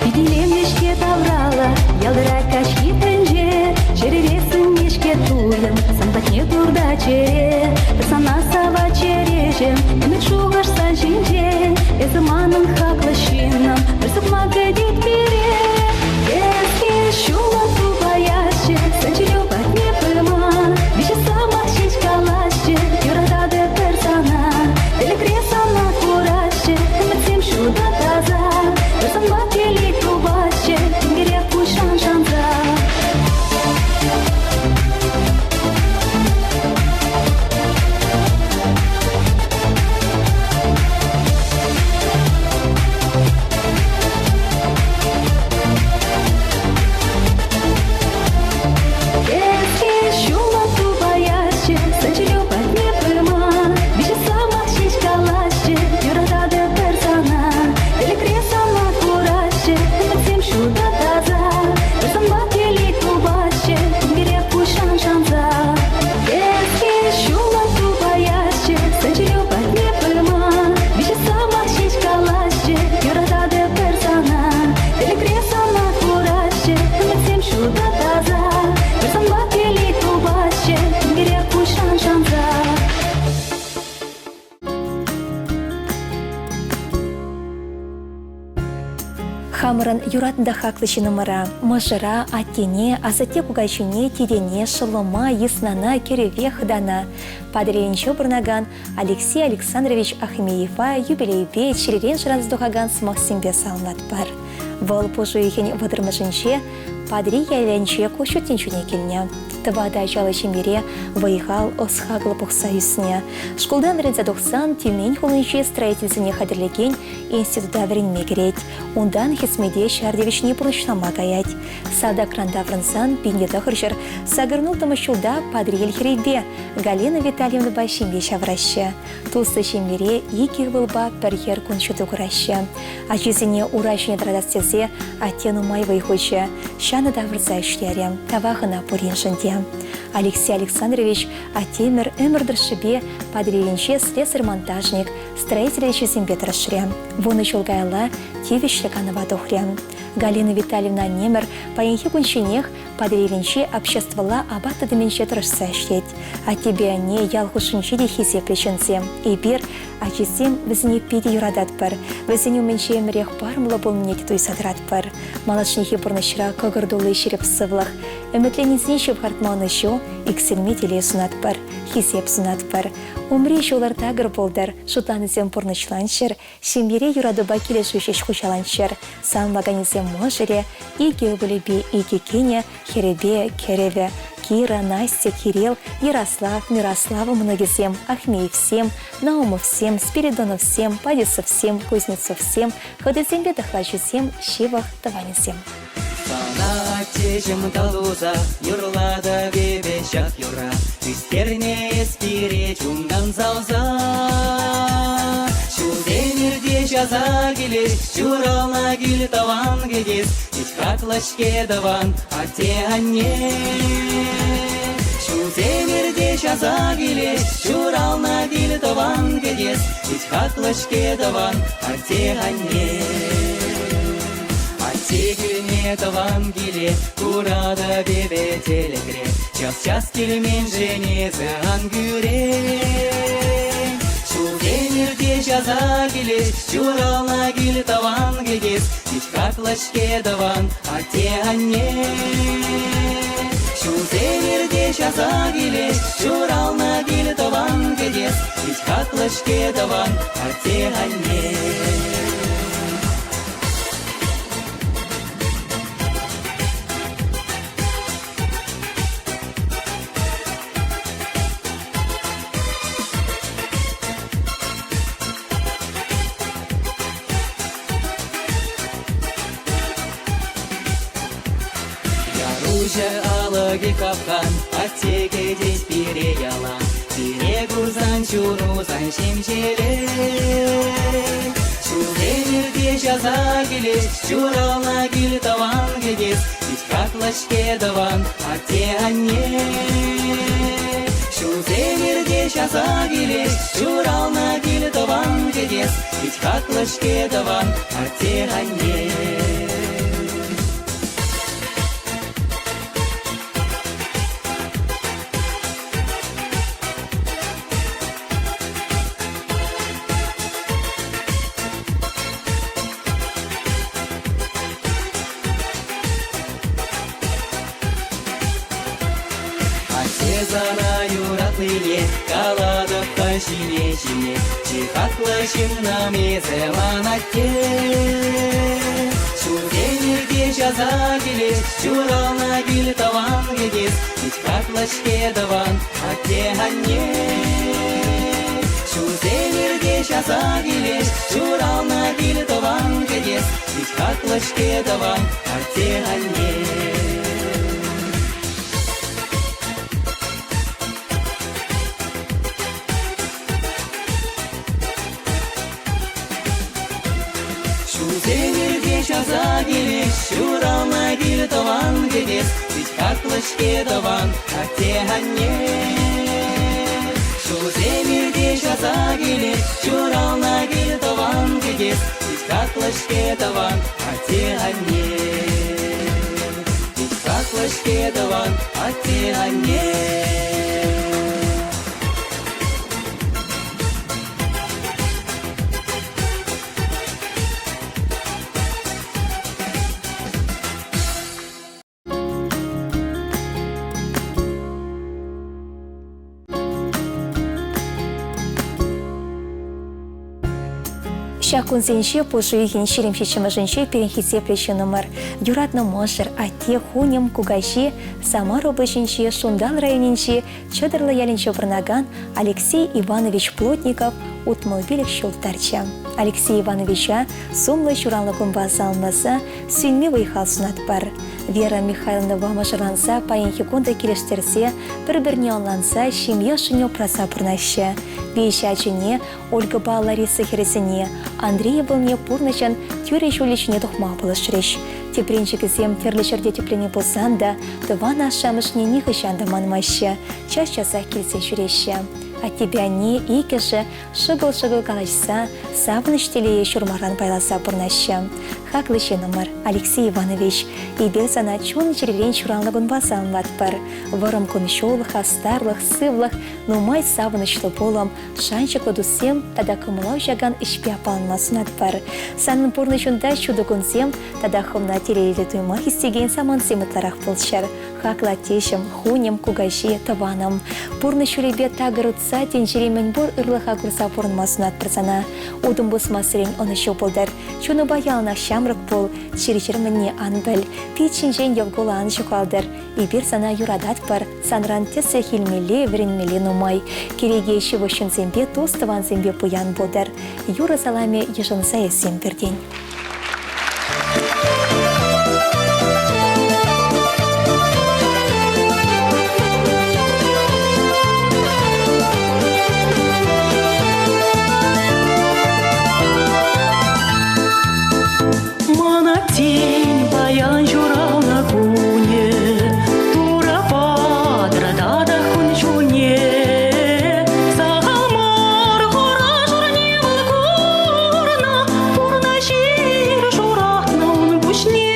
Питӗлемлӗ-ҫке тавралӑх, ялтӑра каҫхи тӗнче, чӗрере сӳннӗ-ҫке туйӑм, сан патне турта чӗре. Пӗр сана савать чӗреҫӗм, ӗмӗт-шухӑш сан ҫинчен. Эсӗ манӑн хаклӑ ҫыннӑм, пӗр сукмак кӗтет пире. Кӗске ҫуллӑ тупаясчӗ, сан чӗрӳ патне пыма. Виҫӗ сӑмах ҫеҫ каласчӗ, юрататӑп пӗр сана. Тӗлӗкре сана курасчӗ, ӗмӗтсем ҫутӑ таса. Пӗр санпа телей тупасчӗ, тинкерех куҫран шанса. Кӗске ҫуллӑ тупаясчӗ, сан чӗрӳ патне пыма. Виҫӗ сӑмах ҫеҫ каласчӗ, юрататӑп пӗр сана. Тӗлӗкре сана курасчӗ, ӗмӗтсем ҫутӑ таса. Пӗр санпа телей тупасчӗ, тинкерех куҫран шанса. Кӗске ҫуллӑ тупаясчӗ, сан чӗрӳ патне пыма. Виҫӗ сӑмах ҫеҫ каласчӗ, юрататӑп пӗр сана. Тӗлӗкре сана курасчӗ, ӗмӗтсем ҫутӑ таса. Пӗр санпа телей тупасчӗ, тинкерех куҫран шанса. Хамӑрӑн юратнӑ та хаклӑ ҫыннӑмӑра, мӑшӑра, аттене, асатте-кукаҫине, тетене, шӑллӑма, йыснана, кӗрӗве, хӑтана Патӑрьелӗнче пурӑнакан Алексей Александрович Ахмеева юбилейпе чӗререн шӑранса тухакан сӑмахсемпе саламлатпӑр. Вӑл пуш уйӑхӗн вӑтӑрмӗшӗнче Патӑрьел ялӗнче куҫ ҫут тӗнчене килнӗ. Тӑватӑ ачаллӑ ҫемьере вӑй-хал, ӑс-хакӑл пухса ӳснӗ. Шкултан вӗренсе тухсан Тюмень хулинчи строительсене хатӗрлекен института вӗренме кӗрет. Унтан хӗсмете ҫар тивӗҫне пурнӑҫлама каять. Салтакран таврӑнсан 1900 сакӑрнултӑмӗш ҫулта Патӑрьел хӗрӗпе Галина Витальевнӑпа ҫемье ҫавӑраҫҫӗ. Туслӑ ҫемьере икӗ ывӑлпа пӗр хӗр кун ҫути кураҫҫӗ. Ачисене ура ҫине тӑратас тесе атте нумай вӑй хучӗ, ҫанӑ тавӑрса ӗҫлерӗ. Тавах ӑна пуриншӗн те. Алексей Александрович аттемӗр ӗмӗр тӑршшӗпе Патӑрьелӗнче слесарь-монтажник, строитель ӗҫӗсемпе тӑрӑшрӗ. Вунӑ ҫул каялла тивӗҫлӗ канӑва тухрӗ. Галина Витальевна аннемӗр паянхи кунчченех Патӑрьелӗнчи обществӑлла апат тытӑмӗнче тӑрӑшса ӗҫлет. Аттепе анне ял хушшинче те хисеплӗ ҫынсем. Эпир, ачисем, вӗсене питӗ юрататпӑр. Вӗсен умӗнче ӗмӗрех парӑмлӑ пулнине те туйса тӑратпӑр. Малашнехи пурнӑҫра кӑкӑр тулли ҫирӗп сывлӑх, ӗмӗтленнисене ҫывхартма ӑнӑҫу, иксӗлми телей сунатпӑр, хисеп сунатпӑр. Умри ҫулӑр такӑр пултӑр, шутланисем пурнӑҫланччӑр, Ҫемьере юратупа килӗшӳ ҫеҫ хуҫаланччӑр. Савӑнаканӗсем мӑшӑрӗ, икӗ ывӑлӗпе икӗ кинӗ, хӗрӗпе кӗрӗвӗ, Кира, Настя, Кирилл, Ярослав, Мирослава мӑнукӗсем, Ахмеевсем, Наумовсем, Спиридоновсем, Падисовсем, Кузнецовсем, хӑтисемпе тӑхлачисем, ҫывӑх тӑванӗсем. Сана аттеҫӗм калуса юрлатӑп эпӗ ҫак юрра. Ӳстернӗ эс пире чунтан савса. Ҫулсем иртеҫ аса килет, ҫуралнӑ кил тӑван кӗтес. Пит хаклӑ-ҫке тӑван атте-анне. Ҫулсем иртеҫ аса килет, ҫуралнӑ кил тӑван кӗтес. Пит хаклӑ-ҫке тӑван атте-анне. Атте килне тӑван киле куратӑп эпӗ тӗлӗкре. Час-час килменшӗн эсӗ ан кӳрен. Ҫулсем иртеҫ аса килет, ҫуралнӑ кил тӑван кӗтес. Пит хаклӑ-ҫке тӑван атте-анне. Ҫулсем иртеҫ аса килет, ҫуралнӑ кил тӑван кӗтес. Пит хаклӑ-ҫке тӑван атте-анне. Яруҫӑ алӑкӗ капкан, атте кӗтет пире ялан. Пире курсан чуну сан ҫемҫелет. Ҫулсем иртеҫ аса килет, ҫуралнӑ кил тӑван кӗтес. Пит хаклӑ-ҫке тӑван атте-анне. Ҫулсем иртеҫ аса килет, ҫуралнӑ кил тӑван кӗтес. Пит хаклӑ-ҫке тӑван атте-анне. Атте сана юратнине калатӑп та ҫине-ҫине. Чи хаклӑ ҫыннӑм эсӗ ман атте. Ҫулсем иртеҫ аса килет, ҫуралнӑ кил тӑван кӗтес. Пит хаклӑ-ҫке тӑван атте-анне. Ҫулсем иртеҫ аса килет, ҫуралнӑ кил тӑван кӗтес. Пит хаклӑ-ҫке тӑван атте-анне. Ҫулсем иртеҫ аса килет, ҫуралнӑ кил тӑван кӗтес. Пит хаклӑ-ҫке тӑван атте-анне. Ҫулсем иртеҫ аса килет, ҫуралнӑ кил тӑван кӗтес. Пит хаклӑ-ҫке тӑван атте-анне. Пит хаклӑ-ҫке тӑван атте-анне. Ҫак кунсенче пуш уйӑхӗн 27-мӗшӗнче пирӗн хисеплӗ ҫыннӑмӑр, юратнӑ мӑшӑр, атте, хуньӑм, кукаҫи, Самар облаҫӗнчи Шунтал районӗнчи Чӑтӑрлӑ ялӗнче пурӑнакан Алексей Иванович Плотников 65 ҫул тутарчӗ. Алексей Ивановича сумлӑ ҫуралнӑ кунпа саламласа сӳнми вӑй-хал сунатпӑр. Вера Михайловнӑпа мӑшӑрланса паянхи кун та килӗштерсе, пӗр-пӗрне ӑнланса ҫемье ӑшшине упраса пурӑнаҫҫӗ. Виҫӗ ачине, Ольгӑпа Лариса хӗрӗсене, Андрей ывӑлне пурнӑҫӑн тӳрӗ ҫулӗ ҫине тухма пулӑшрӗҫ. Тӗпренчӗкӗсем тӗрлӗ ҫӗрте тӗпленнӗ пулсан та тӑван ашшӗ-амӑшне нихӑҫан та манмаҫҫӗ, час-часах килсе ҫӳреҫҫӗ. Аттепе анне иккӗшӗ шӑкӑл-шӑкӑл калаҫса, савӑнӑҫ телее ҫурмаран пайласа пурӑнаҫҫӗ. Хаклӑ ҫыннӑмӑр, Алексей Иванович, эпир сана чун-чӗререн ҫуралнӑ кунпа саламлатпӑр. Вӑрӑм кун-ҫул, хастарлӑх, сывлӑх, нумай савӑнӑҫлӑ пулӑм, шанчӑклӑ туссем тата кӑмӑла уҫакан ӗҫпе аппаланма сунатпӑр. Санӑн пурнӑҫунта ҫутӑ кунсем тата хӑвна телейлӗ туйма хистекен самантсем ытларах пулччӑр. Хаклӑ аттеҫӗм, хуньӑм, кукаҫи, тӑванӑм. Пурнӑҫ ҫулӗпе такӑр утса тӗнчери мӗнпур ырлӑха курса пурӑнма сунатпӑр сана. Утӑм пусмассерен ӑнӑҫу пултӑр. Чунупа яланах ҫамрӑк пул, чир-чӗр мӗнне ан пӗл. Пит ҫинчен йӑл-кулӑ ан ҫухалтӑр. Эпир сана юрататпӑр, санран тӗслӗх илмелли, вӗренмелли нумай. Кӗреке ҫывӑх ҫынсемпе, тус-тӑвансемпе пуян пултӑр. Юрӑ саламӗ йышӑнса илсем пиртен. Мана тен паян ҫуралнӑ кунӗ, Турӑ патӑр татах кун-ҫулне. Сахал мар хура-шурне вӑл курнӑ, Пурнӑҫ ир шуратнӑ ун пуҫне.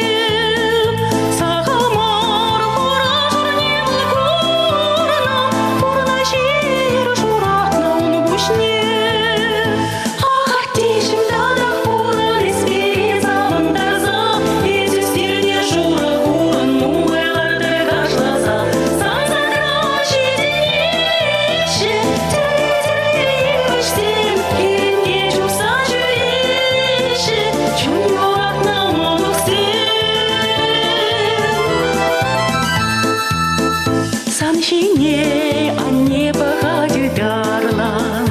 Сахал мар хура-шурне вӑл курнӑ, Пурнӑҫ ир шуратнӑ ун пуҫне. Ах, аттеҫӗм, татах пурӑн эс пире савӑнтарса, Эс ӳстернӗ шурӑ хурӑн нумай лартӑр кашласа. Сан садра ҫитӗнеҫҫӗ тӗрлӗ-тӗрлӗ йывӑҫсем, хирӗнте чупса ҫӳреҫҫӗ чун юратнӑ мӑнуксем. Сан ҫине анне пӑхать ытарлан,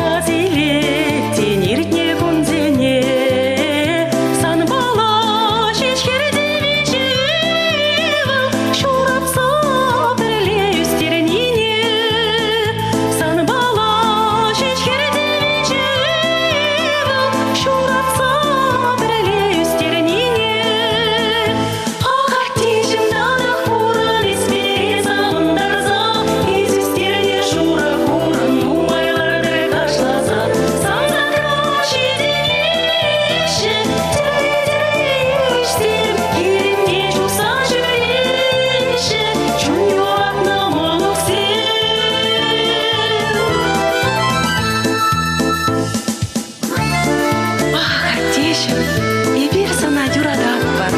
Асилет тен иртнӗ кунсене. Санпала ҫеҫ хӗрте виҫӗ ывӑл Ҫуратса пӗрле ӳстернине. Санпала ҫеҫ хӗрте виҫӗ ывӑл Ҫуратса пӗрле ӳстернине. Ах, аттеҫӗм, татах пурӑн эс пире савӑнтарса, Эс ӳстернӗ шурӑ хурӑн нумай лартӑр кашласа. Сан садра ҫитӗнеҫҫӗ тӗрлӗ-тӗрлӗ йывӑҫсем, Хирӗнте чупса ҫӳреҫҫӗ чун юратнӑ мӑнуксем. Ах, аттеҫӗм, эпир сана юрататпӑр.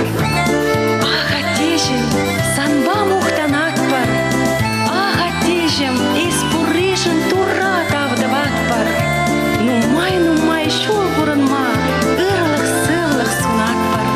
Ах, аттеҫӗм, санпа мухтанатпӑр. Ах, аттеҫӗм, эс пурришӗн Турра тав тӑватпӑр. Нумай-нумай ҫул пурӑнма ырлӑх-сывлӑх сунатпӑр.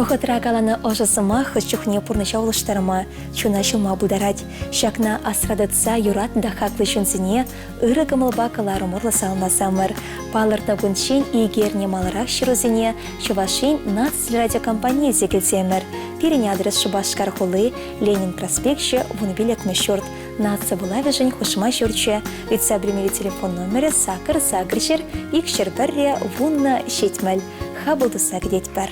Вӑхӑтра каланӑ ӑшӑ сӑмах хӑш чухне пурнӑҫа улӑштарма, чуна ҫӑлма пултарать. Ҫакна асра тытса юратнӑ та хаклӑ ҫынсене ырӑ кӑмӑлпа кӑларӑм урлӑ саламласамӑр. Палӑртнӑ кунччен икӗ эрне маларах ҫырусене Чӑваш Ен наци телерадиокомпанийӗ килсемӗр. Пирӗн адрес Шупашкар хули, Ленин проспекчӗ, 15-мӗш ҫурт. Наци вулавӗшӗн хушма ҫурчӗ. Ыйтса пӗлмелли телефон номерӗ сакӑр сакӑр ҫӗр, икҫӗр пӗрре, вуннӑ, ҫитмӗл. Хапӑл туса кӗтетпӗр.